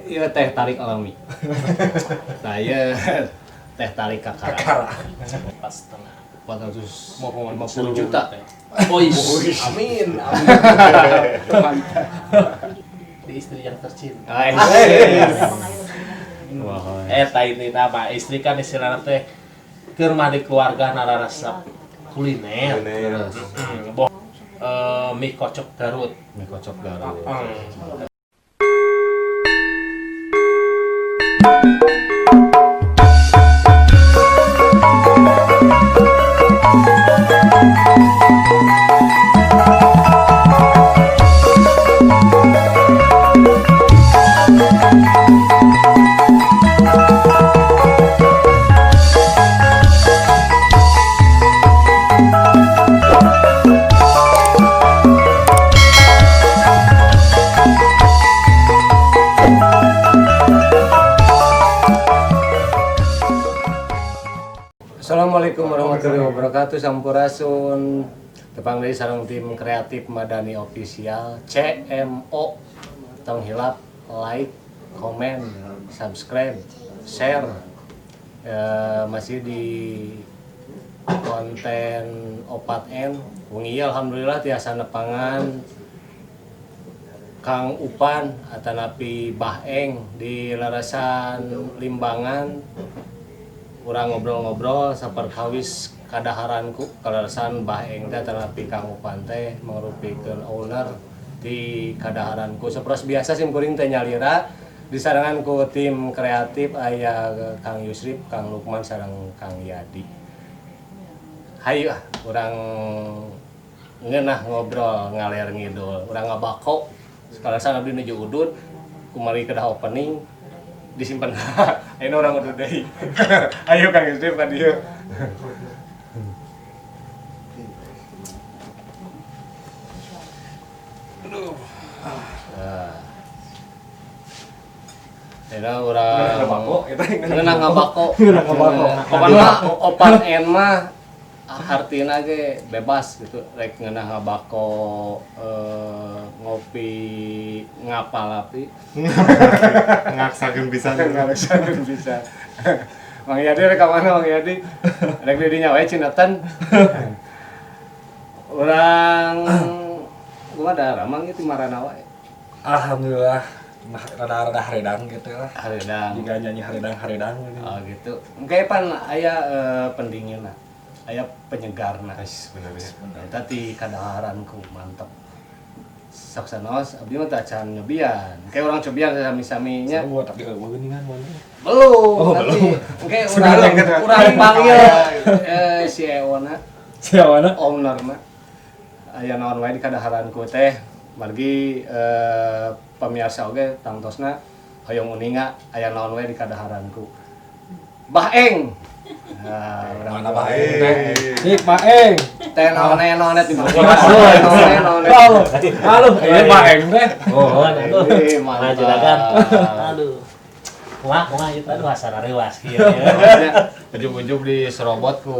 Ieu teh tarik alami. Nah, ieu teh tarik kakara. 4,5. 450 juta. Ois. Amin. Amin. Di istri yang tercinta. Wah. Eta ini nama istri kan istilahna teh keur mah di keluarga nararesep kuliner. Terus Boh, mie kocok Garut. Mie kocok Garut. Assalamualaikum warahmatullahi wabarakatuh. Sampurasun. Tepang deui sareng tim kreatif Madani Official CMO. Tong hilap like, komen, subscribe, share. Masih di konten 4N. Wengi ieu alhamdulillah tiasa nepangan Kang Upan atanapi Bah Eng di larasan Limbangan. Urang ngobrol-ngobrol saperkawis kadaharanku kalarasan Bah Eng teh atanapi Kang Upan teh mangrupikeun owner di kadaharanku. Sapertos biasa sim kuring teh nyalira disarengan ku tim kreatif aya Kang Yusrif, Kang Lukman sareng Kang Yadi. Hayu ah urang ngeunah ngobrol ngaler ngidul. Urang ngabako sakalasan abdi nuju udud kumari kedah opening disimpan. Ayeuna urang udud deui. Ayo Kang Yusrif ka dieu. Nah. Ayeuna urang Ngabako, eta ngeunah ngabako. Ngeunah ngabako. Opan mah 4N mah hartina ge bebas gitu rek ngeunah ngabako, ngopi ngapal api. Ngaksakeun pisan. Ngaksakeun pisan. Mang Yadi rek ka mana Mang Yadi? Rek di dinya wae cinatan. Urang kumaha da ramang ieu ti marana wae. Alhamdulillah. Nah, rada-rada haredang gitu lah. Haredang. Jika nyanyi haredang-haredang gitu. Oh gitu. Engke pan aya pendinginna. Aya penyegarna. Ais, bener ya. Eta ti kadaharanku mantep. Sok sanaos abdi mah teh acan nyobian. Engke urang cobian sami-sami nya. Sarua tapi eueuh geuningan mana. Belum. Oh, nanti. belum. Engke urang urang panggil si Eona, Siapa? ownerna. Aya naon wae di kadaharanku teh. Margi pamiarsa oge tangtosna hoyong uninga aya naon wae di kadaharanku. Bah Eng. Nah, urang Mana Bah Eng teh? Cik Bah Eng. Teh naon naon di Halo. Halo. Halo, ieu Bah Eng teh. Oh, aduh. Ih, Mah mantap. juragan. Aduh. Kumaha kumaha ieu aduh asa reuas kieu ya. Ujub-ujub diserobot ku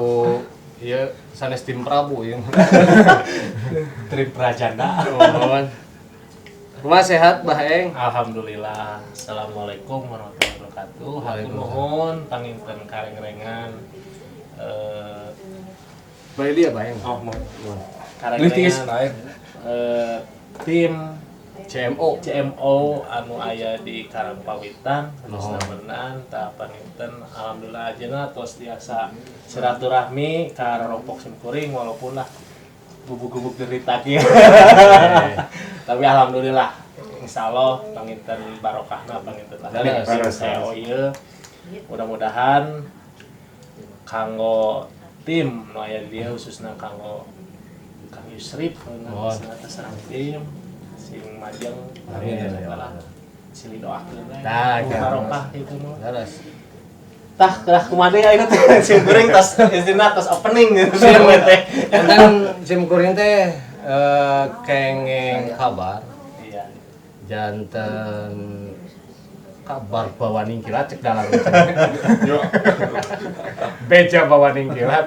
ieu sanes tim Prabu ieu. Tim Prajana. Mohon. Kumaha sehat Bah Eng? Alhamdulillah. Assalamualaikum warahmatullahi wabarakatuh. Hatur nuhun panginten karengrengan Bari dia Bah Eng. Oh, mau. Beli tiis karengrengan lain. Tim CMO. CMO anu aya di Karangpawitan Oh. khususna meunang tah panginten alhamdulillah ajeuna tos biasa silaturahmi ka roropok sim kuring walaupun lah gubuk-gubuk derita kieu. Tapi alhamdulillah insyaallah panginten barokahna panginten lah Leres. CEO ieu mudah-mudahan kanggo tim nu aya di dieu khususna kanggo Kang Yusrif Oh. sareng tim sing majeng Amin. eta lah silih doakeun we. Tah, Ku barokah gitu mah. Leres. Tah kelah kumaha deui ayeuna teh sim kuring tos istilahna tos opening gitu sim teh. Enten sim kuring teh kengeng kabar Iya. janten kabar bawaning kilat cek dalam. Beja bawaning kilat.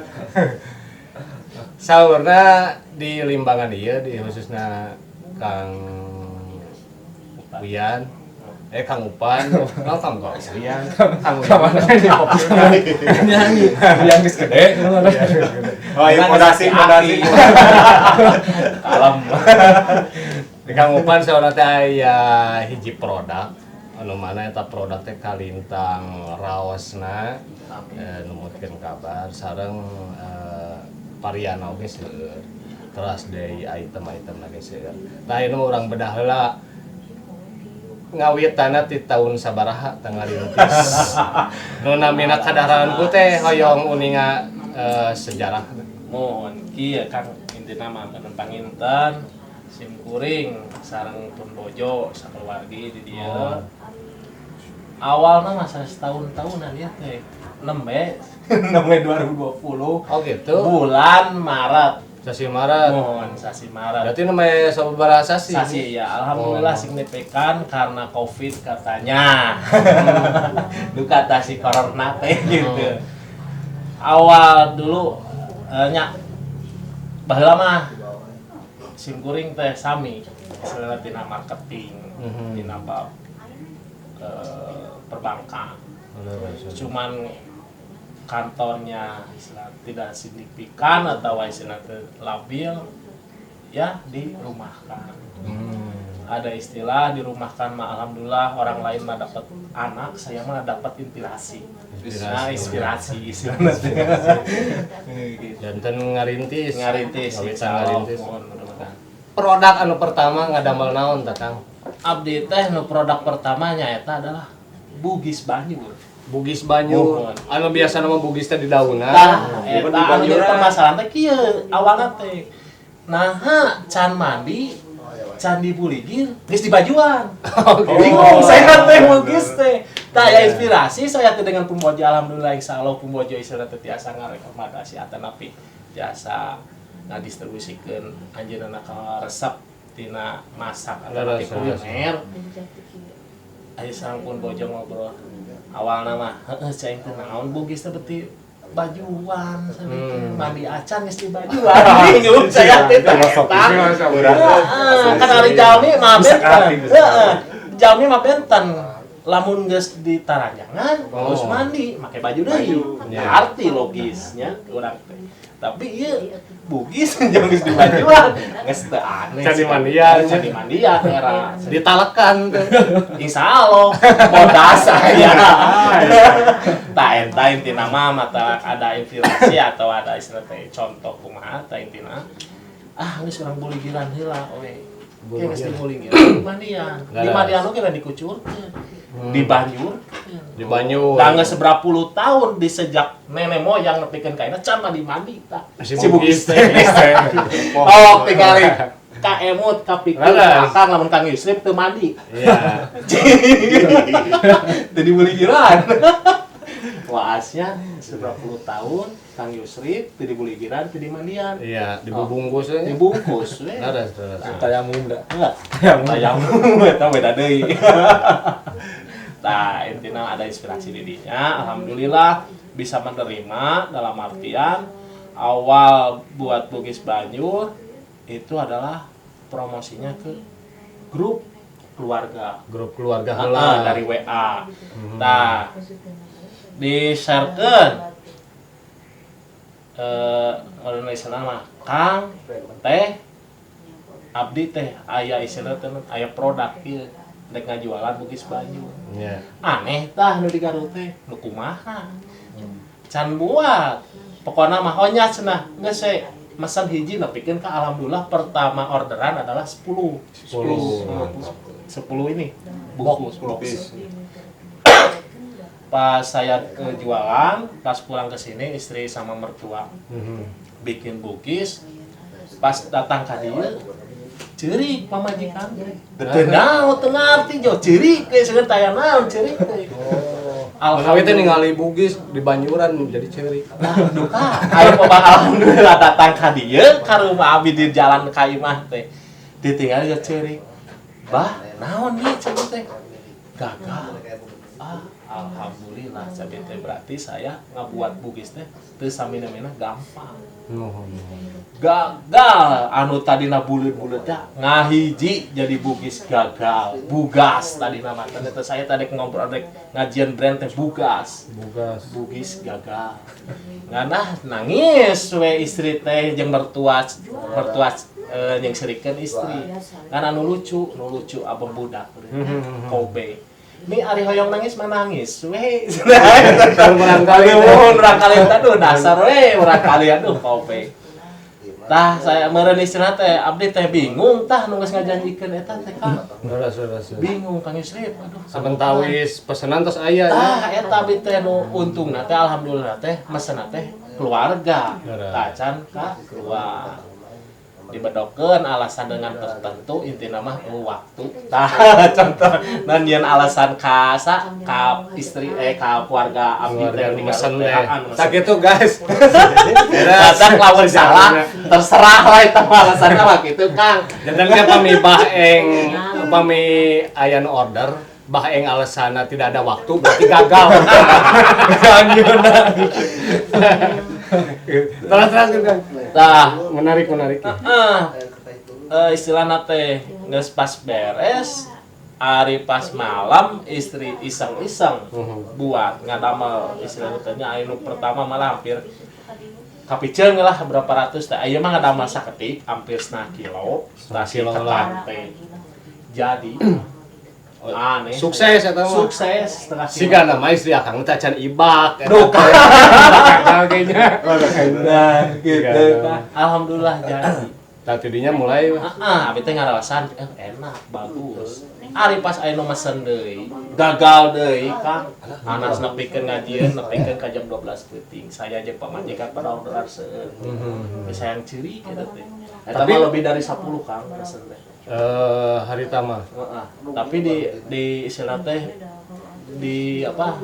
Saurna di Limbangan ieu di khususna Kang Wian Kang Upan, oh, Kang Rian, Kang Upan. Nyanyi. Yang geus gede. Oh, iya pondasi, pondasi. Kalem. Di Kang Upan saurna teh aya hiji produk anu mana eta produk teh kalintang raosna, numutkeun kabar sareng varian oge seueur. Teras deui item-item lagi seueur. Tah, ieu urang bedah heula ngawitanna ti tahun sabaraha tanggal rintis. Nu namina Kadaharanku teh, hoyong uninga sejarah. Mohon kieu Kang, intina mah panginten sim kuring sareng pun bojo sakeluargi di dieu. Oh. Awalna masa setahun-tahunan ya teh. Nembe nembe 2020. Oh gitu. Bulan Maret. Sasi Maret. Mohon sasi Maret. Berarti namanya sababaraha sasi? Sasi ya, alhamdulillah. Oh. Signifikan karena Covid katanya. Duka kata si corona teh gitu. Awal dulu nya baheula mah sim kuring teh sami istilahna tina marketing, tina bab perbankan. Cuman kantornya istilah tidak signifikan atau istilah teh labil ya, dirumahkan. Ada istilah dirumahkan mah alhamdulillah, orang lain mah dapat anak, saya mah dapat inspirasi. Inspirasi. Nah, inspirasi istilahnya teh. Gitu. Janten ngarintis. Ngarintis. Ngawitan Insya Allah, ngarintis. Mohon mudah-mudahan. Produk anu pertama ngadamel naon tah, Kang? Abdi teh nu produk pertamanya eta adalah Bugis Banjur. Bugis Banyu. Mohon. Anu biasa nama bugis teh di daunan. Tah, eta Bukan di anu jadi Banjuran. permasalahan teh kieu awalna teh. Naha can mandi, can dibuligir, geus dibajuan. Bingung saya teh bugis teh. Tah ya, inspirasi saya teh dengan Pembojo, alhamdulillah, insyaallah Pembojo istilah teh tiasa ngarekomendasi atanapi tiasa ngadistribusikeun anjeunna ka resep tina masak atau Leres, kuliner. Aya sareng Bojo ngobrol awalna mah, heueuh cai teh naon bugis teh beti bajuan sampe mandi acan geus di bajuan, bingung saya teh tah eta. Heeh, kan ari jalmi mah Bisa benten. kreatif, bisa Heeh. Jalmi mah benten. Lamun geus ditaranjangan, geus mandi, make baju deui. Iya. Arti logisnya urang teh. Tapi ieu bugis jeung geus di bajuan, geus teu aneh. Can dimandian. Can dimandian era. Ditalekan teh. Insya Allah, bodas saya. Tah eta intina mah mata ada inspirasi atau ada istilah teh contoh kumaha tah intina. Ah, geus urang buligiran heula we. Kayak geus dibuligiran, mandian. Di mandian oge da dikucurkeun. Dibanjurkeun. Di banyu. Da geus seberapa puluh tahun di sejak nenek moyang nepikeun ka ayeuna can mandi-mandi tah. Si Si Bugis Bugis teh. Oh, tingali ka emut kapikir Leres. akang lamun Kang Yusrif teu mandi. Iya. Jadi buligiran. Waasnya seberapa puluh tahun Kang Yusrif teu dibuligiran, teu dimandian. Iya, dibungkus we. Dibungkus we. Leres, leres. Tayamum dah. Enggak. Tayamum. Tayamum eta beda deui. Nah, intinya ada inspirasi didinya. Alhamdulillah bisa menerima, dalam artian awal buat Bugis Banjur itu adalah promosinya ke grup keluarga. Grup keluarga Ah, heula. dari WA. Nah, di sharekeun Indonesia mah Kang teh, abdi teh aya istilah teh aya produk ieu rek ngajualan Bugis Banjur. Aneh tah nu di Garut teh nu kumaha can buat, pokoknya mah onya cenah geus we mesen hiji nepikeun ka alhamdulillah pertama orderan adalah 10. 10. 10 ini bungkus, 10 piece. Pas saya ke jualan, pas pulang ke sini istri sama mertua bikin bugis, pas datang ka dieu ceurik pamajikan teh. Teu naon, teu ngarti jo ceurik teh seueur taya naon ceurik teh. Alhamdulillah teh ningali bugis di Banyuran jadi ceurik. Nah, duka. Ayo pobang alhamdulillah datang ka dieu ka rumah abi di jalan ka imah teh. Ditinggal ge ceurik. Bah, naon ieu ceurik teh? Gagal. Ah, alhamdulillah cabe teh berarti saya ngabuat bugis teh teu samina-mina gampang. Nuhun, nuhun. Gagal anu tadina buleut-buleut teh ngahiji jadi bugis gagal. Bugas tadina mah ternyata saya tadi ngobrol rek ngajian brand teh bugas. Bugas. Bugis gagal. Nganah nangis we istri teh jeung mertua mertua jeung serikeun istri. Ngan anu lucu, nu lucu abang budak Kobe. Mi ari hoyong nangis mah nangis we. Barangkali. Aduh, urang kali aduh dasar we urang kali aduh Kobe. Tah saya meureun istilah teh abdi teh bingung tah nu geus ngajanjikeun eta teh Kang. Leres, leres. Bingung Kang Yusrif aduh. Samentawis pesenan tos aya nya. Tah eta abdi teh nu untungna teh alhamdulillah teh mesenna teh keluarga. Leres. Tacan ka keluar. Dibedokeun alasan dengan tertentu intina mah waktu. Tah contoh dan nyeun alasan ka sa ka istri ka keluarga abdi teh Keluarga di mesen Garut teh, teh. anu mesen. Sakitu guys. Kadang lamun salah terserah lah itu mah alasanna mah kitu Kang. Jangan pami Bah Eng pami aya nu order Bah Eng alasanna tidak ada waktu berarti gagal. Terus terus Kang. Tah Menarik menarik. heeh. Istilahna teh geus pas beres ari pas malam istri iseng-iseng buat ngadamel istilahnya teh nya anu pertama malah hampir kapiceung lah berapa ratus teh aya mah ngadamel saketik hampir setengah kilo Setengah si kilo ketan lah. teh jadi aneh Sukses eta mah. sukses setengah kilo Siga nama istri akang teh acan ibak. Duh, Kang. Gagal kayaknya. Nah, gitu Siga tah. Alhamdulillah jadi. Tah tidinya mulai Heeh, abi teh ngarawasan enak, bagus. Ari pas aya nu mesen deui, gagal deui Kang. Anas nepikeun ngajieun, nepikeun ka jam 12 peuting. Saya jeung pamajikan pada orderan seueur. Geus hayang ceurik eta teh. Eta Tapi- mah lebih dari 10 Kang mesen teh. Hari tama. Heeh. Tapi di istilah teh di apa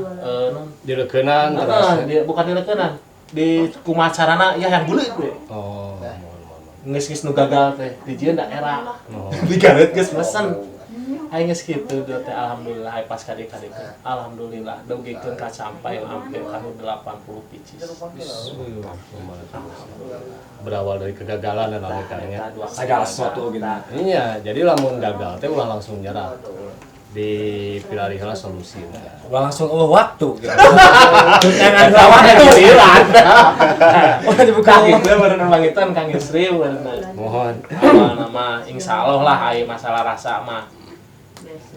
non Dileukeunnan terus. Heeh, di, bukan dileukeunnan. Di kumaha carana ya yang buleut we. Oh, mohon mohon. Geus-geus nu gagal teh dijieun daerah. Oh. Di Garut geus mesen. Aing geus kitu deu teh alhamdulillah aya pas kade-kade. Alhamdulillah dugikeun ka sampai hampir ka nu 80 pieces. Berawal dari kegagalan dan kayaknya. Eta dua kali Segala gagal. sesuatu gitu. Iya, jadi lamun gagal teh ulah langsung nyerah. Dipilari heula solusi. Ulah langsung eueuh waktu gitu. Jangan Eta mah waktu. giliran. Ulah dibuka. Tah kitu meureun pangitan Kang Yusri meureun. Mohon Awalna mah insyaallah lah aya masalah rasa mah.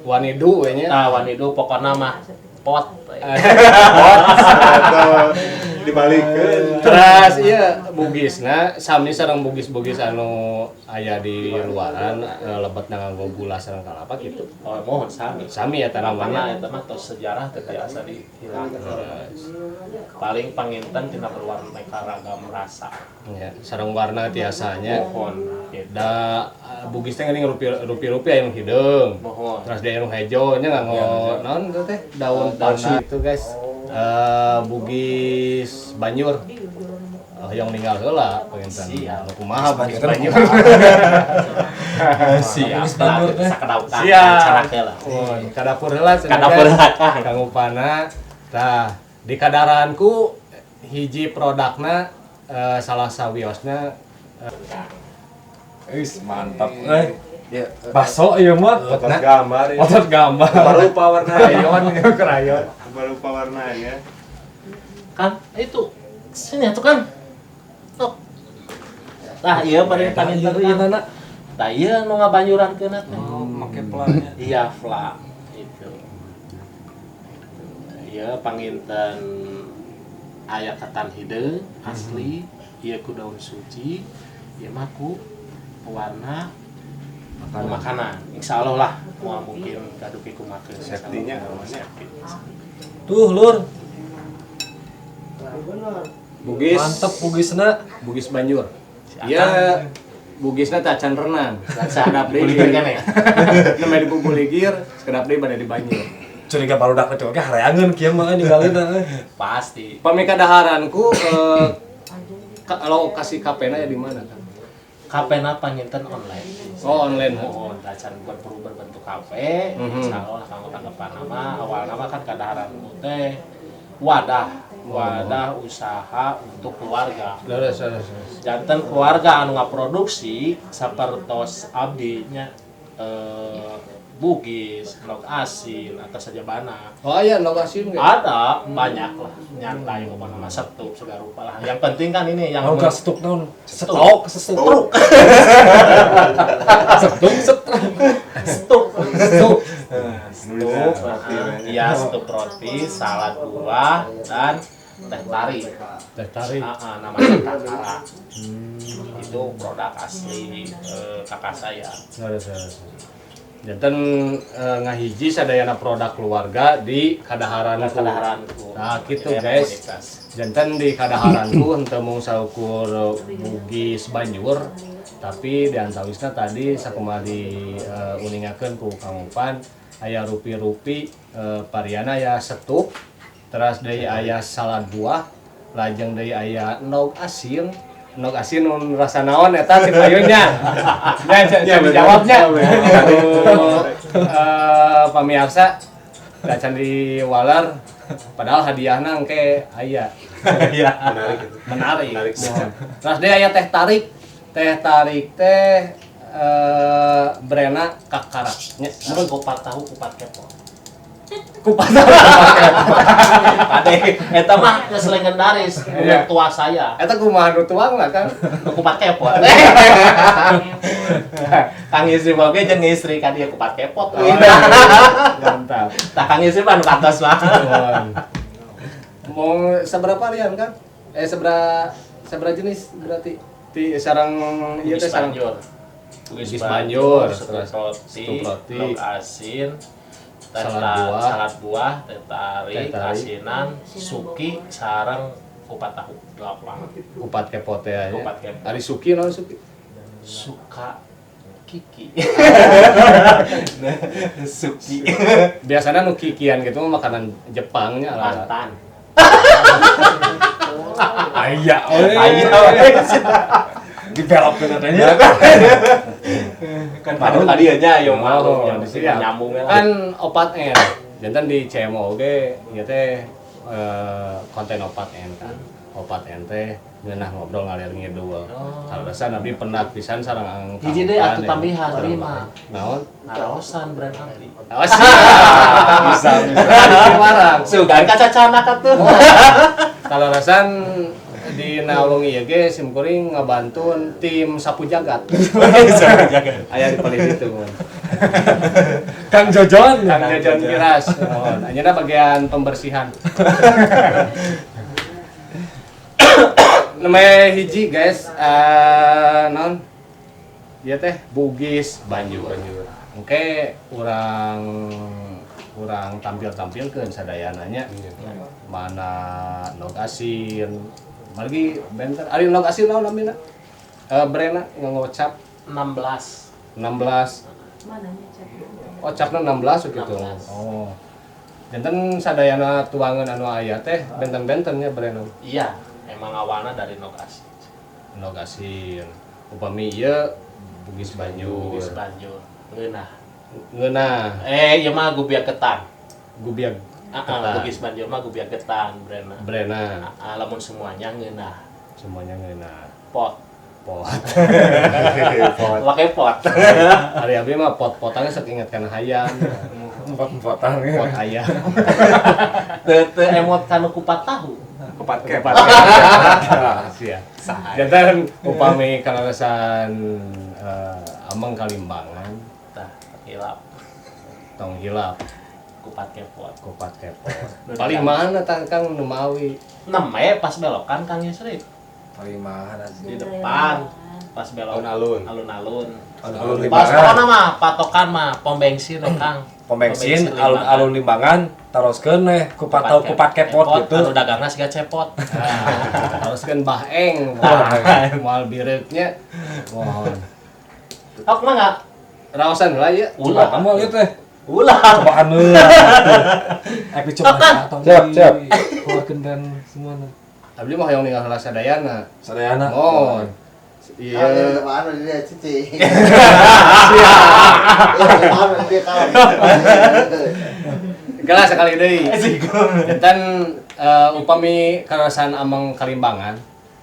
wanidu we nya. Tah wanidu pokona mah pot. Atau dibalikeun. Terus iya Bugisna sami sareng Bugis-Bugis anu aya di luaran lebet nganggo gula sareng kalapa gitu. Oh, mohon sami. Sami ya Karena tanamannya. eta mah tos sejarah teu tiasa dihilangkeun. Paling panginten tina berwarna ragam rasa. Ya, sareng warna tiasanya. Mohon gitu. Da Bugis teh geuning rupi-rupi aya nu hideung. Mohon. Terus dia anu hejo nya nganggo naon itu teh daun pandan itu guys. Bugis Banjur. Yang ninggal heula penginten. Siap. Anu kumaha Bugis Banjur. Siap. Bugis Banjur teh. Sakedaukan. Siap. Canak heula. Oh, ka dapur heula cenah, Ka dapur guys. heula, Kang. Kang Upana. Tah, di kadaraanku hiji produkna salah sawiosna Wis mantap euy. Ya, Baso ieu mah. otot gambar ya. Otot gambar. Rupa warna. Krayon, krayon. Rupa warnanya. Kan itu sini tuh kan. Tok. Tah ieu pada panginten. Ieu nana. Tah ieu nu ngabanyurankeun teh. Oh, make pelanya. Iya, fla itu. Iya, panginten aya ketan hideung asli, ieu ku daun suci, ieu mah ku pewarna makanan. Insya Allah lah, moal mungkin kaduki kumakeun. Safety-nya amannya. Tuh, Lur. Bugis Mantep Bugisna. Bugis Banjur. Iya, Bugisna teh acan renang. Sakedap deui. Buligir kan ya? Namanya dibubuligir, sakedap deui bade di Banjur. Curiga barudak teh oge hareangeun kieu mah ninggalin euy. Pasti. Pami kadaharanku kalau kasih kapena ya di mana kan? Kafe-na panginten online. Oh, online. Oh, tacan perlu berbentuk kafe. Insyaallah kanggo tanggapan nama awal nama kan kadaharanku teh wadah usaha untuk keluarga. Leres, leres, leres. Janten keluarga anu ngaproduksi sapertos abdi nya bugis, endog asin atau sajabana. Oh iya, endog asin ge. Ada banyak lah, nyantai pokoknya nama setup segala rupa lah. Yang penting kan ini yang Naon ka setuk naon? Setok, setruk. Setuk, setruk. setup. Setuk. Setup, iya setup roti, salad buah dan teh tarik. Teh tarik. Namanya Takara. Itu produk asli kakak saya. Leres, leres. Janten ngahiji sadayana produk keluarga di kadaharanku. Kadaharanku. Nah, gitu Jadi, guys. komunitas. Janten di kadaharanku henteu mung saukur bugis banjur, tapi di antawisna tadi sakumaha di uningakeun ku Kang Upan aya rupi-rupi variana aya setup, teras deui aya salad buah, lajeng deui aya endog asin. Endog asin nu rasa naon eta ti payunnya. Nya ya, dijawabnya. Pamiarsa da can diwaler padahal hadiahna engke aya. Iya. Menarik itu. Menarik. Menarik. Terus deui aya teh tarik. Teh tarik teh brandna Kakara. Nya, Mun kupat tahu kupat kepo. Kupat. Ade, eta mah geus legendaris Iya. tua saya. Eta kumaha nu tuang lah kan. Kupat kepot. Kang istri oge jeung istri ka dieu kupat kepot. Oh, iya. Mantap. Tah Kang istri mah nu kantos mah. Mau seberapa varian kan? Seberapa seberapa jenis berarti? Di sarang ieu teh Bugis sarang banjur. Bugis banjur, setup roti, setup roti, endog asin, teh salad buah. Salad buah, teh tarik, Teh tarik. asinan, suki, sareng kupat tahu. Gelap banget. Kupat kepot ya. Kupat kepot. Ari suki naon suki? Suka Kiki. Suki. Biasanya nu kikian gitu mah makanan Jepangnya lah. Mantan. Aya we. Aya we. Dibelokkeun adanya. Kan pada tadi aja yo malu Oh, yang penting siap. nyambung lah. Kan 4N. Janten di CMO oge ieu teh konten 4N kan. 4N teh ngeunah ngobrol ngalir ngidul. Oh. Kaleresan abdi pendak pisan sareng Hiji deui atuh tambihan Sareng terima. Naon? Naraosan brand abdi. Oh, siap. Bisa, bisa. Warang. Sugan kacacana atuh. Kaleresan di nawengi ieu ge sim kuring ngabantun tim sapu jagat. Aya di palih ditu. Kang Jojon. Kang Jajan Kiras. Mohon. Anjeunna bagian pembersihan. Namanya hiji guys, naon? Ieu teh Bugis Banjur. Oke, urang urang tampil-tampilkeun sadayananya. Mana endog asin. Margi benten ari endog asin naon namina? Brandna ngocap 16. 16. Mananya cek. Oh, capna 16 gitu. 16. Oh. Janten sadayana tuangan anu aya teh benten-bentennya brand Iya, emang awalnya dari endog asin. Endog asin. Upami ieu Bugis Banjur. Bugis Banjur. Ngeunah. Ngeunah Ieu mah gubiak ketan. gubiag Ah, Bugis Banjur mah gubiak ketan brandna. brandna Ah, lamun semuanya ngeunah. semuanya ngeunah. Pot. Pot. Pakai pot. Ari abi mah pot-potannya sok inget kana hayam. Empat-empatan ya. Pot ayam. Teu teu emot kanu kupat tahu. Kupat kepot. Sia. Janten upami kaleresan ameng kalimbangan Tah, hilap tong hilap kupat kepot. kupat kepot. Paling mana tang Kang nu mawi? Neme pas belokan Kang Yusri Paling mana di depan pas belok Alun-alun. alun-alun. Alun-alun Pas Limbangan. pokona mah patokan mah pom bensin we, Kang. Pom bensin, Limbangan. alun-alun Limbangan, taroskeun we kupat tahu kupat kepot gitu. Anu dagangna siga cepot. Nah, harus kan baheng, moal bireuknya. Mohon. Tok mah enggak? Raosan lah ya. Ulah. Kamu lihat teh. Ulah. Cobaan heula. Ek dicoba. Tokan. Siap, siap. Keluarkeun dan semua. Abdi mah hoyong ninggal heula sadayana. Sadayana. Mohon. Iya. Mana dia cici. Iya, mana dia kalah. Gelas sekali deui. Dan upami karasan ameng kalimbangan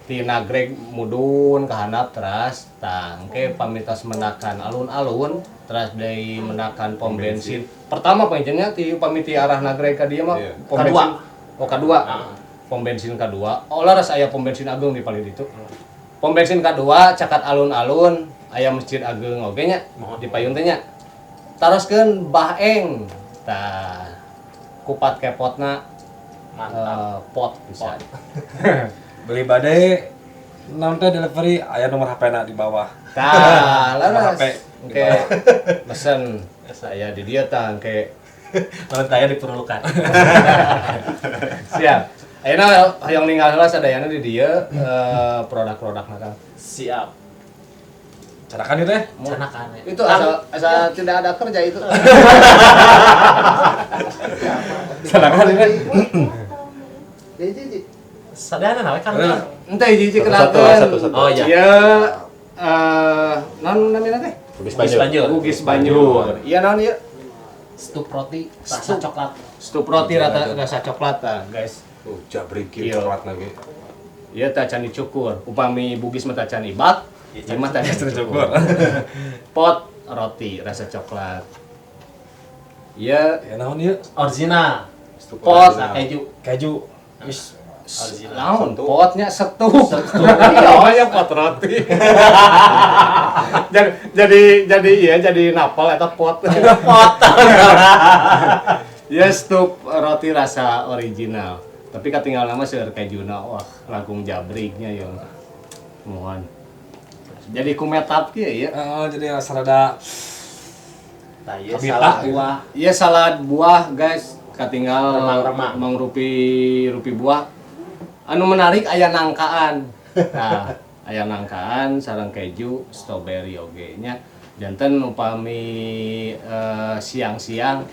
ti Nagreg mudun ka handap teras tah engke pamitas mendakan alun-alun teras deui mendakan pom bensin. Pertama panjenengan ti upami ti arah Nagreg ka dieu mah pom bensin. Oh, kadua. Pom bensin kadua. Oh, laras aya pom bensin ageung di palih ditu. Pom bensin kadua cakat alun-alun aya masjid ageung oge nya di payun teh nya. Taroskeun Bah Eng. Tah kupat kepotna Mantap. Pot bisa. Beli badai naon teh delivery aya nomor HP-na di bawah. Tah, Nomor laras. HP. Engke mesen saya di dieu tah engke Kalau saya diperlukan. siap. Ayeuna hoyong ninggal heula sadayana di dieu produk-produkna Kang. Siap. Carakan ieu teh. Canakan ya. Itu asal asal tidak ada kerja itu. Carakan ieu teh. Dia cici. Sadayana nawe Kang. Ente hiji-hiji kenalkeun. Satu, satu. Oh iya. Ieu naon namina teh? Bugis Bugis Banjur. Banjur. Bugis Banjur. Iya naon ieu? Stup roti rasa coklat. Stup roti rasa coklat tah, guys. Oh, jabrik Iya. coklat lagi. Ieu teh can dicukur. Upami Bugis mah teh can ibak, ieu mah teh can dicukur. Pot roti rasa coklat. Ieu Ya naon ieu? Original. Pot. Rasa keju. Keju. Wis Original. naon potnya setup. Namanya pot roti. Jadi iya jadi napal eta pot. Pot. Ya stup roti rasa original. Tapi katinggal nama seueur kejuna wah langkung jabriknya ya. Mohon. Jadi kumetap kieu ya. Heeh, jadi rasa rada Tah ieu Kabita. salad buah. Iya salad buah guys, katinggal Remang-remang. mangrupi rupi buah. Anu menarik aya nangkaan. Nah, aya nangkaan sareng keju, strawberry oge nya. Janten upami siang-siang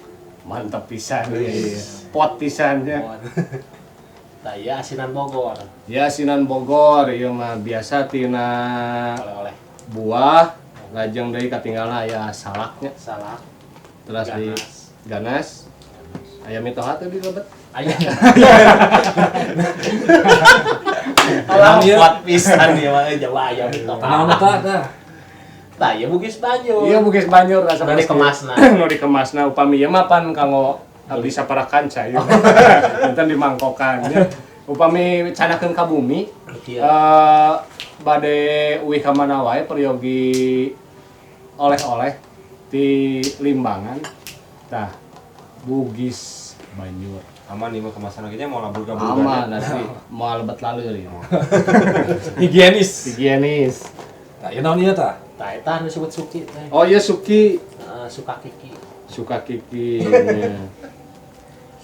mantep pisan ieu. Pot pisan nya. Tah ieu asinan Bogor. Ya asinan Bogor ieu mah biasa tina Oleh-oleh. buah lajeng deui katinggalna aya salaknya Salad. terus di Ganas. ganas aya mitoha teh di lebet. Aya. Alah Naon ieu? kuat pisan ieu mah Jawa ayam itu. Naon eta tah? Tah ieu Bugis Banjur. Iya Bugis Banjur rasa Nu dikemasna. Nu dikemasna upami ieu mah pan kanggo abdi sapara kanca ieu. Janten dimangkokan nya. Upami canakeun ka bumi Iya. Bade uih ka mana wae peryogi oleh-oleh di Limbangan. Tah Bugis Banjur. Aman nih mah kemasan lagi nya mau labur kabur. Aman asli moal lebet laleur ieu. Higienis. Higienis. Tah ieu naon ieu tah? Tah eta anu disebut suki teh. Oh iya Suki, Heeh, suka kiki. suka kiki. Nya.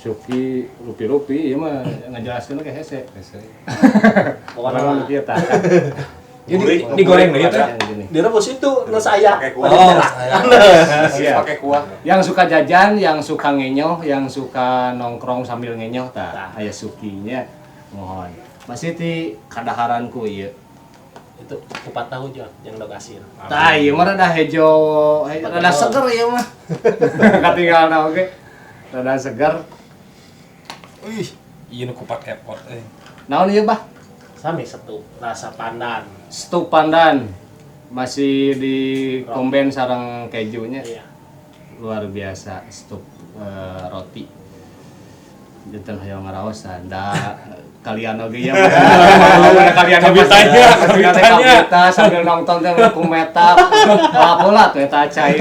Suki rupi-rupi ieu mah ngajelaskeun ke hese. Pokokna Orang mah kieu tah. Ieu digoreng deui teh. Yang gini. direbus itu nu saya. Pakai kuah. Oh, Iya. Pakai kuah. Yang suka jajan, yang suka ngenyoh, yang suka nongkrong sambil ngenyoh tah Tah. aya sukinya. Mohon. Masih ti kadaharanku ieu. Itu kupat tahu Jon, yang dog asin. Tah ieu mah rada hejo, rada seger ieu mah. Katinggalna oge. Rada seger. Wih, ieu nu kupat kepot euy. Naon ieu, Bah? Sami setup rasa pandan. Stup pandan. Masih di komben sareng kejunya. Iya. Luar biasa stup roti. Janten hoyong ngaraosan da kalian oge ya. Mana kalian Kabitanya, kabitanya. kabita sambil nonton teh kumeta. Lapola tuh eta cai.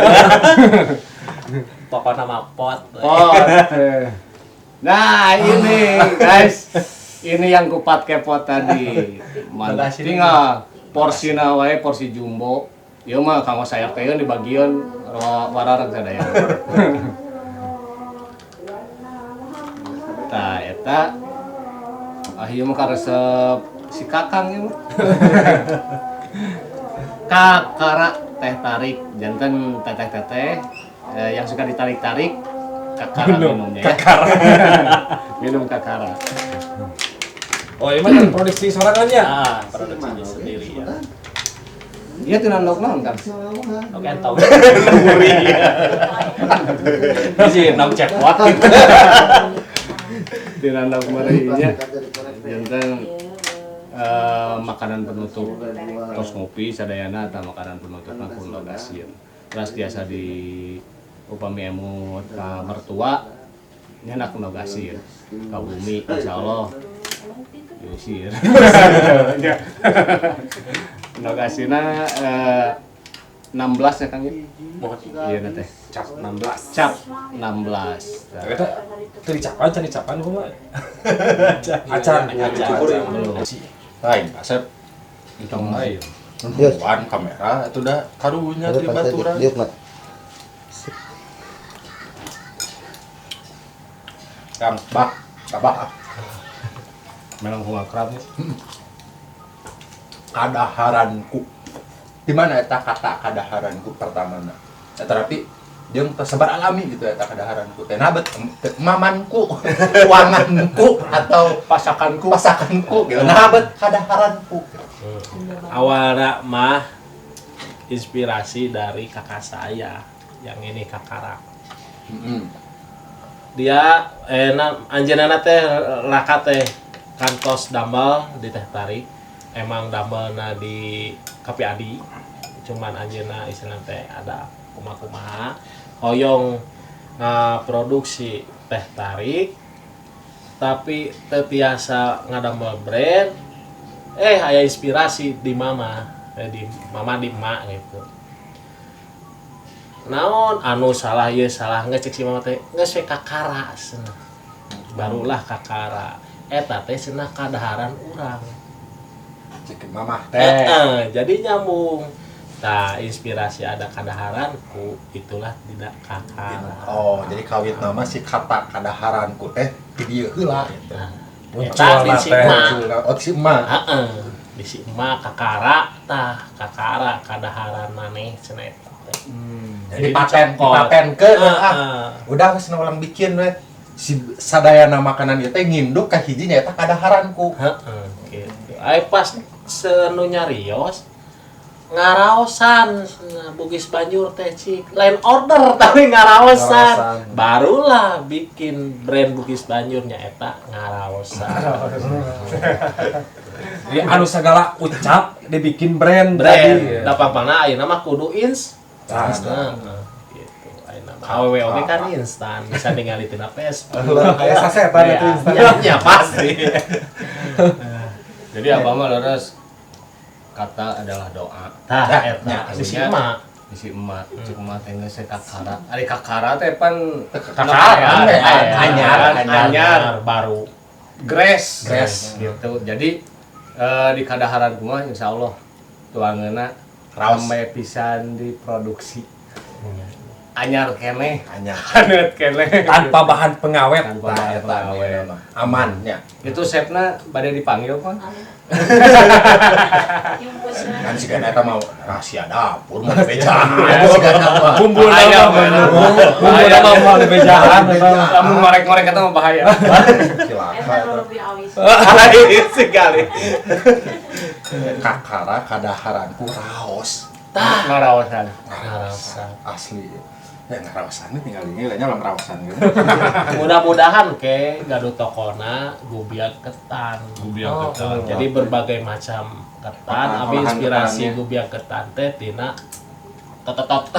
Pokokna mah pot. Pot. Nah, ini guys. Ini yang kupat kepot tadi. Mantap. Tinggal porsina wae porsi jumbo. Ieu mah kanggo sayap teh di bagian warareg sadaya. Tah eta ah ieu mah karesep si Kakang ieu mah. Kakara teh tarik janten teteh-teteh yang suka ditarik-tarik kakara minumnya ya. Kakara. Minum kakara. Oh, ini mah kan produksi sorangannya. Ah, produksinya sendiri ya. Iya tina endog naon kan? Oke, entong. Bisi endog cepot. Tina endog meureuy nya. Janten makanan penutup tos ngopi sadayana atau makanan penutupna ku endog asin. Terus biasa di upami emut ka mertua nya ku endog asin. Ka bumi insyaallah diusir. Endog asinna 16 ya Kang ya? Iya na teh. Cap 16. Cap 16. Eta teu dicapan can dicapan kumaha? Acan, Acan. Belum. Lain, Asep. Entong lain. Nungguan kamera itu udah karunya di baturan. Kang, bah, abah. Memang bunga kerap ya. Kadaharanku. Di mana eta kata kadaharanku pertamana? Eta tapi jeung tersebar alami gitu eta kadaharanku. Teh nah bet mamanku, wanganku atau Pasakanku. pasakanku gitu. Nah bet kadaharanku. Awalnya mah inspirasi dari kakak saya yang ini kakara. Dia anjeunna teh raka teh kantos damel di teh tarik. Emang damelna di Kapi Adi. Cuman anjeunna istilahna teh ada kumaha-kumaha hoyong ngaproduksi teh tarik tapi teu tiasa ngadamel brand. Aya inspirasi di mama, di mama di emak gitu. Naon anu salah ieu salah ngecek si mama teh geus we kakara cenah. Barulah kakara. Eta teh cenah kadaharan urang. Cek mama teh. Jadi nyambung. Tah inspirasi ada kadaharanku itulah tidak kakara. Oh, jadi kawit nama si kata kadaharanku teh di dieu heula gitu. Eta di si emak. Oh, si emak. Heeh. Di si emak kakara tah kakara kadaharan maneh cenah eta teh. Jadi patenkeun ah. Udah geus ulang bikin we. Si sadayana makanan ieu teh nginduk ka hiji nyaeta kadaharanku. Heeh, gitu. Ai pas senu nyarios ngaraosan Bugis Banjur teh cik lain order tapi ngaraosan. Barulah bikin brand Bugis Banjur nyaeta ngaraosan. Jadi anu segala ucap dibikin brand tadi. Da pangpangna ayeuna mah kudu instan. Gitu. Ayeuna mah awewe oge kan instan bisa ningali tina Facebook. Kayak sasetan itu instan. Ya pasti. Jadi abah mah leres kata adalah doa. Tah eta di si emak. Di si emak, cek emak teh geus kakara. Ari kakara teh pan Kakara anyar baru. Grace gitu. Jadi di kadaharan kumaha insyaallah tuangeuna rame pisan diproduksi. Anyar keneh, Anyar. haneut keneh. Tanpa bahan pengawet. Tanpa bahan pengawet. Aman nya. Itu chefna bade dipanggil pan. Kan si eta mah rahasia dapur mau dibejaan. Bumbu nama bumbu nama mau dibejaan. Lamun ngorek-ngorek eta mah bahaya. Cilaka. Sekali. Kakara kadaharanku raos. Tah ngaraosan. Ngaraosan. Asli. Ya ngaraosan ini tinggal ini kayaknya ulang raosan gitu. Mudah-mudahan ke gaduh tokona gubiak ketan. Gubiak ketan. Jadi berbagai macam ketan, abi inspirasi gubiak ketan teh tina tototot.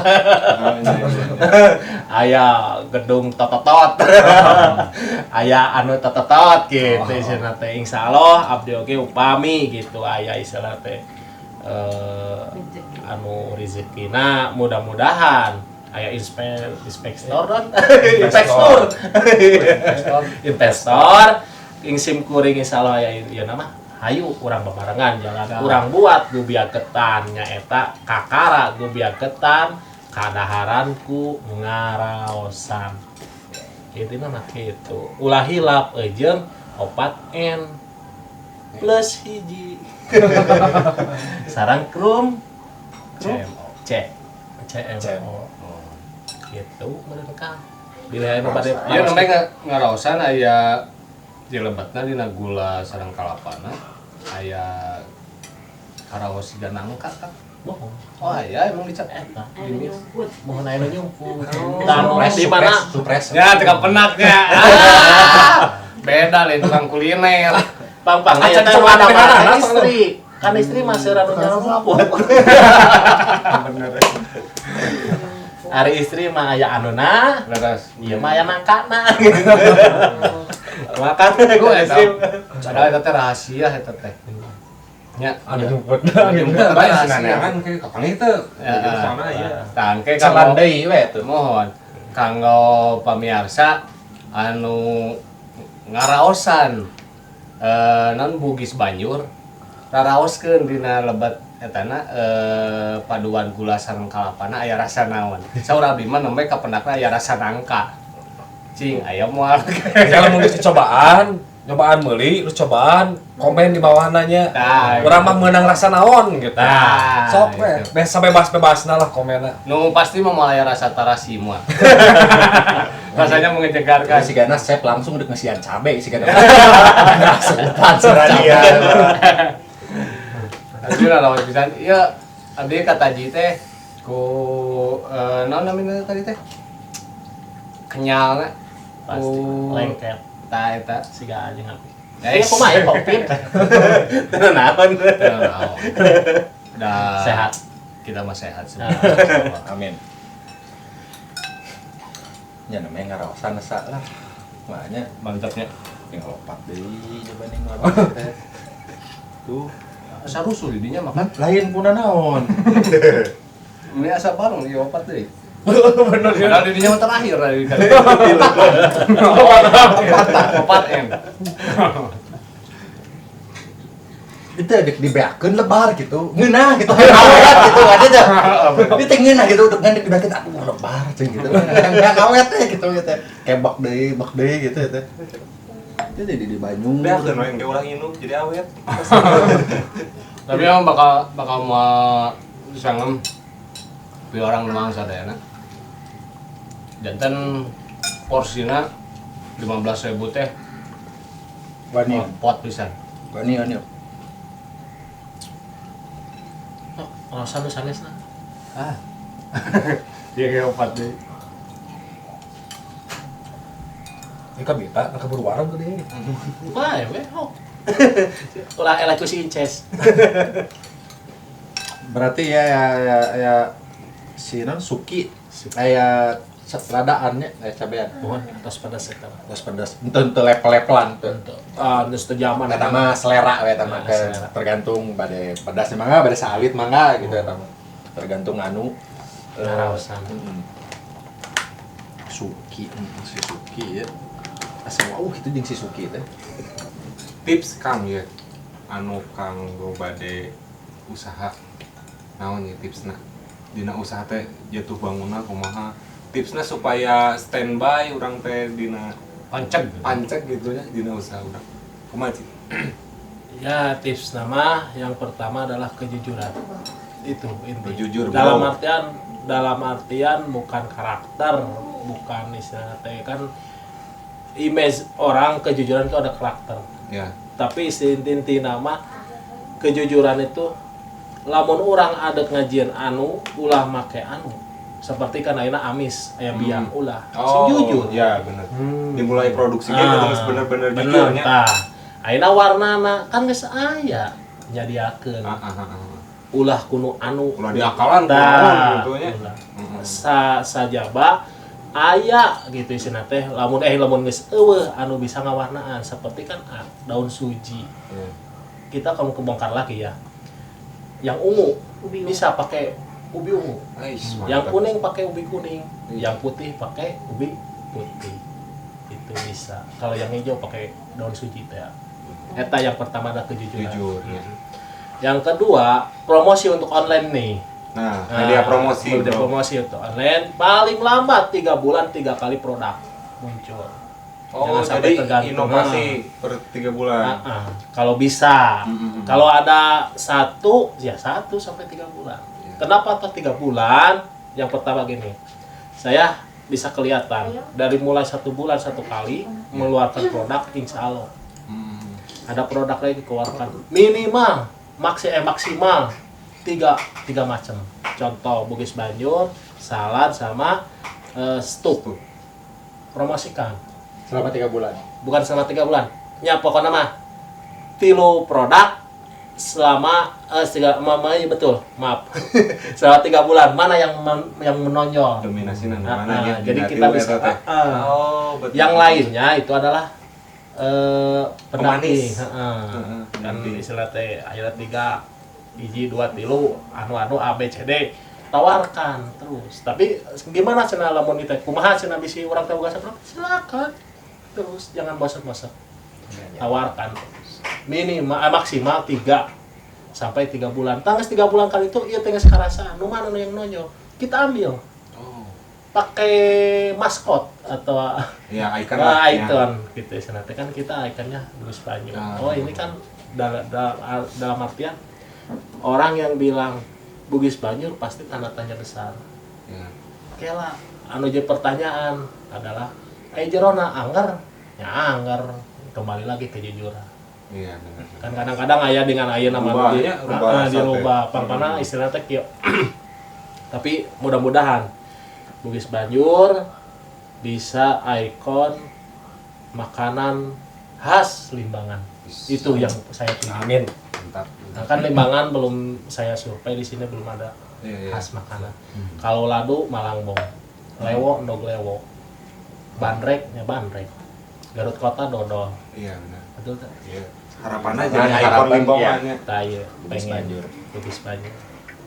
Aya gedung tototot. Aya anu tototot gitu istilahna teh. Insyaallah abdi oge upami gitu aya istilah teh anu rezekina mudah-mudahan aya inspektor investor ing sim kuring insyaallah aya ieu nama hayu urang babarengan jalan urang buat gubiak ketan nyaeta kakara gubiak ketan kadaharanku ngaraosan intina mah kitu ulah hilap jeung 4N plus 1 sarang krum C CMO gitu meureun Kang bila anu bade ieu namanya ngaraosan aya dilebetna dina gula sareng kalapana aya karaos siga nangka Kang. Bohong. Oh iya emang dicap. Eta. Di mix. Mohon aya nu nyumput. Tah di mana? Supres. Ya, teka penaknya. Beda lain tukang kuliner. Pang-pang aya Acan teh cobaan ada teh mana kan, istri. Kan istri mah seueur anu nyumput. Bener. Ari istri mah aya anuna, Leres. ieu mah aya nangkana. Makan Gue istri. Padahal eta teh rahasia eta teh. Nya, Anu nyumput. Nyumput Bae rahasia. Kan kayak kapan itu? Ya, Soalnya iya. Tangke Celan kanggo deui we tuh. mohon kanggo pamiarsa anu ngaraosan non Bugis Banjur raraoskeun dina lebet etana paduan gula sareng kalapana aya rasa naon. Saur abdi mah nembe kapendakna aya rasa nangka. Cing aya moal. Kalau mau cobaan, nyobaan meuli, lu cobaan, komen di bawah nanya. Tah, Urang mah meunang rasa naon gitu. Tah, Sok we, gitu. bes bebas-bebasna lah komenna. Nu pasti mah moal aya rasa tarasi moal. Rasanya mengejegarkan. Si Gana sep langsung udah ngesian cabe si Gana. Langsung Serania. Asli lah lawan pisan. Iya, abdi kata ji teh ku naon namina tadi teh? Kenyalna. Pasti Ku lengket tah eta. siga aja ngapi. Guys. Iya kumaha ya Covid. Teu naon. Teu naon. Da Sehat. Kita mah sehat semua. Amin. Ya namanya ngaraosan asa lah. Makanya Mantapnya. tinggal lompat deui coba ning warung teh. Tuh, Asa rusuh di dinya makan. lain puna naon. Ini asa bareng di opat deui. Bener ya. Padahal di dinya mah terakhir tadi. Opat M. Itu dek dibeakeun lebar gitu. Ngeunah gitu. Awet gitu ada teh. Itu teh ngeunah gitu udah ngan dibeakeun aduh lebar cing gitu. Nggak awet teh gitu gitu. Kebak deui, bak deui gitu teh. Itu jadi di Banyung. Beakeun we engke urang inuk jadi awet. Tapi emang bakal mau disangem bi orang memang sadayana. Janten porsina 15.000 teh Wani. pot pisan. Wani wani. Rasa nu sanesna. Ah. Dia kayak opat deh. Ini kan bita, nah keburu warung tadi. Wah, we hok. Ulah eleh ku si Inces. Berarti ya ya ya, ya si non Suki aya radaannya aya cabean. Mohon tos pedas eta. Terus pedas. Ente ente level-levelan tuh. Ah, geus teu zaman Eta mah selera we eta mah Nah, selera. tergantung bade pedasnya mangga, bade sawit mangga gitu eta mah. Tergantung anu Ngaraosan. Suki, si Suki ya. Asa wau gitu jeung si Suki teh. Tips Kang ya. Anu kanggo bade usaha. Naon ya tipsna? Dina usaha teh jatuh bangunna kumaha? Tipsna supaya standby urang teh dina Panceg. panceg gitu nya dina usaha urang. Kumaha sih? Ya, tips nama yang pertama adalah kejujuran. Itu inti. Jujur, bro. Dalam artian bukan karakter, bukan istilahnya teh kan image orang kejujuran itu ada karakter. Ya. Tapi inti nama kejujuran itu lamun orang ada ngajian anu ulah make anu. Seperti kan ayeuna amis aya biang ulah. Sing jujur. Ya bener. Dimulai produksinya kudu geus bener-bener Bener, jujurnya. tah. Ayeuna warnana kan geus aya nyadiakeun. Ulah kuno anu. Ulah diakalan Tah, kunaon gitu nya. ulah. Sajaba aya gitu isina teh lamun lamun geus eueuh anu bisa ngawarnaan seperti kan daun suji. Iya. Kita kalau kebongkar lagi ya. Yang ungu Ubi ungu. bisa pakai ubi ungu. Ais, Yang mantap. kuning pakai ubi kuning, yang putih pakai ubi putih. Itu bisa. Kalau yang hijau pakai daun suji teh. Eta yang pertama ada kejujuran. Jujur ya. Yang kedua, promosi untuk online nih. Nah, media promosi. Media bro. promosi untuk online paling lambat 3 bulan 3 kali produk muncul. Oh, Jangan sampai jadi tergantung. inovasi per 3 bulan. Ah, ah. Kalau bisa. Kalau ada satu, ya 1 sampai 3 bulan. Iya. Kenapa toh 3 bulan? Yang pertama gini, saya bisa kelihatan dari mulai 1 bulan 1 kali mengeluarkan produk, insya Allah ada produk lagi dikeluarkan minimal maksimal Tiga tiga macam. Contoh Bugis Banjur, salad sama stup. Stup. Promosikan. Selama 3 bulan. Bukan selama 3 bulan. Ya pokoknya mah tilu produk selama tiga ma, iya betul, maaf, selama 3 bulan mana yang menonjol. Dominasi Nah, mana nah, nya? jadi Dina kita tilu bisa eta teh. ah. Oh, betul. Yang lainnya itu adalah pendamping. Pemanis. Heeh. Heeh, Kan pendamping. istilah teh ayeuna tiga hiji dua tilu anu anu A B C D, tawarkan terus. Tapi gimana cenah lamun kita kumaha cenah bisi urang teh boga saprono, silakan terus, jangan bosan-bosan, tawarkan terus minimal maksimal 3 sampai 3 bulan. Tanggal 3 bulan kali itu iya teh karasa nu mana nu yang nonjol kita ambil. Oh. Pakai maskot atau Ya, icon nah, lah. Ya. Icon gitu ya. Nanti kan kita ikonnya Bugis Banjur. Ah. Oh, ini kan dalam artian orang yang bilang Bugis Banjur pasti tanda tanya besar. Ya. Oke lah, anu jadi pertanyaan adalah eh jerona angger, ya angger, kembali lagi kejujuran. Iya, benar. Kan kadang-kadang aya dengan aya nama Rubah, di, ya, rubah ah, rasa teh. dirubah pang-pangna istilahnya teh kieu. Tapi mudah-mudahan Bugis Banjur bisa ikon makanan khas Limbangan. Itu yang saya tuju. Amin. Mantap. Nah, kan Limbangan belum saya survei, di sini belum ada Iya, iya. khas makanan. Kalau ladu Malangbong, lewo endog lewo, bandrek ya bandrek, Garut Kota dodol. Iya, benar. Betul tak? Iya. Harapannya jadi Harapan, ikon iya. Limbongannya. Tah, iya, Bugis pengen Banjur. Bugis Banjur.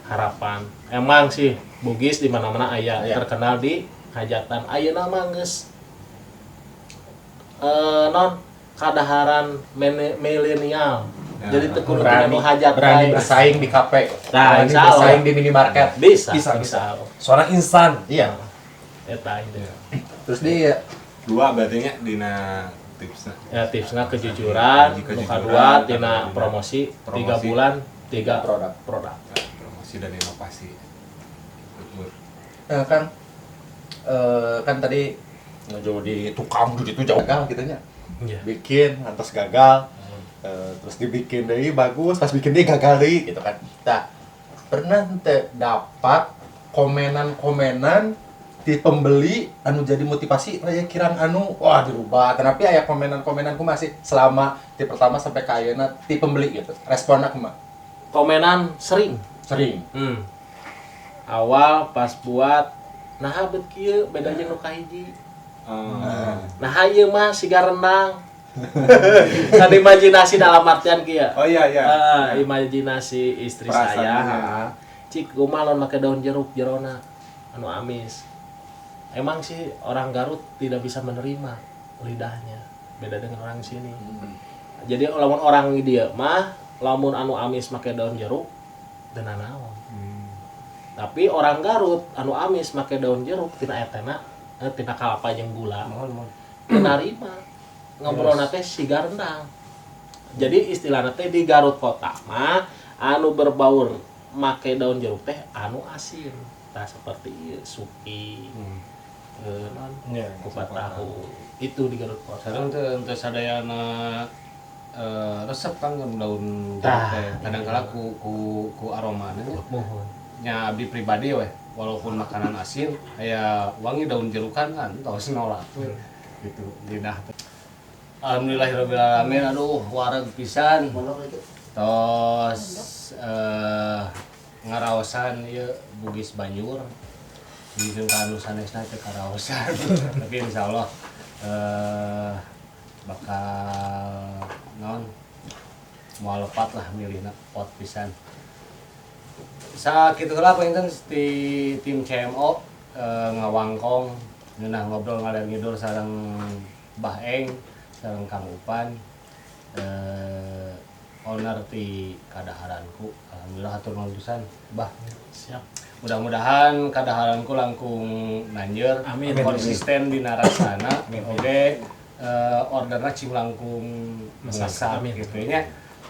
Harapan. Emang sih Bugis di mana-mana aya Iya. terkenal di hajatan. Ayeuna mah geus non kadaharan milenial. Ya. Jadi teu kudu Berani, tina nu hajat berani bae. bersaing di kafe. Nah, Berani insya Allah. bersaing di minimarket. Bisa, Bisa, bisa, bisa. Seorang insan. Iya. Eta itu. Terus dia Dua berarti nya dina tipsnya. Ya tipsnya kejujuran, Hiji nu kejujuran, kadua tina kadua promosi, tiga promosi. bulan tiga produk. produk. Promosi dan inovasi. Betul. Kan kan tadi jadi tukang di itu jauh gagal gitu nya. Iya. Bikin lantas gagal. Terus dibikin deui bagus, pas bikin deui gagal deui gitu kan. Nah, pernah teh dapat komenan-komenan di pembeli anu jadi motivasi aya kirang anu wah dirubah, tapi aya komenan-komenan kumaha sih selama di pertama sampai ka ayeuna ti pembeli gitu, responnya kumaha? Komenan sering. Sering. Awal pas buat nah bet kieu beda jeung nu kahiji. Nah ieu mah siga rendang. Kan imajinasi dalam artian kieu. Oh iya iya. Ah, imajinasi istri Perasaannya. saya. Ha. Cik kumaha lamun make daun jeruk jerona anu amis. Emang sih orang Garut tidak bisa menerima lidahnya. Beda dengan orang sini. Jadi lamun orang dia mah lamun anu amis make daun jeruk teu nanaon. Tapi orang Garut anu amis make daun jeruk tina etena tina kalapa jeung gula. Mohon, mohon. Teu narima. Ngobrolna teh siga rendang. Jadi istilahna teh di Garut kota mah anu berbaur make daun jeruk teh anu asin. Tah seperti ieu suki, non, Iya, kupat tahu. Itu di Garut kota. Sareng teu teu sadayana resep kan daun jeruk Tah, teh. Kadang kala ku ku ku aromana nya. Mohon. Nya abdi pribadi weh, walaupun makanan asin aya wangi daun jerukan kan tos nolak we. Gitu lidah teh. Alhamdulillahirabbil alamin, aduh wareg pisan. Tos ngaraosan ieu Bugis Banjur. Mungkin ka anu sanesna teu karaosan. Tapi insyaallah bakal non moal lepat lah milihna pot pisan. Sakitu heula panginten di tim CMO ngawangkong ngeunah ngobrol ngaler ngidul sareng Bah Eng sareng Kang Upan owner ti Kadaharanku. Alhamdulillah hatur nuhun pisan Bah. Siap. Mudah-mudahan Kadaharanku langkung nanjeur, Amin. konsisten dina rasana, oge orderna cing langkung Masak. masak Amin. gitu nya.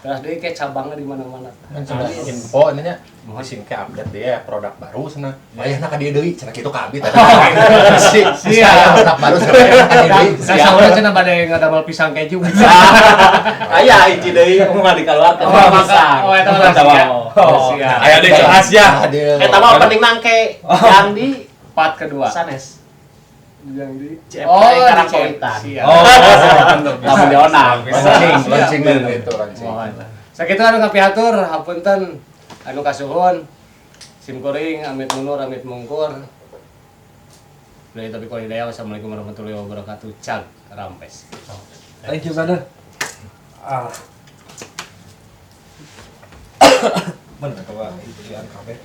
Terus deui kayak cabangnya di mana-mana. Kan cenah info nya sing ke update dia produk baru cenah. Wayahna ka dieu deui cenah kitu ka abi tadi. Si si aya produk baru cenah wayahna ka dieu deui. Saya saurna cenah bade ngadamel pisang keju. Aya hiji deui moal dikaluarkeun. Oh, maka. Oh, eta mah rahasia. Oh. Rahasia. Aya deui rahasia. Adil. Eta mah opening nangke yang di Part kedua. sanes. Yang di CFD Oh, di Karangkowitan. Siap. Oh, Lamun dionang. Launching, launching itu launching. Mohon. Sakitu anu kapihatur, hapunten anu kasuhun. Sim kuring amit mundur amit mungkur. Dari tapi hidayah, wassalamualaikum warahmatullahi wabarakatuh. Cag rampes. Thank you, brother. Ah. Mana coba ikan KPP.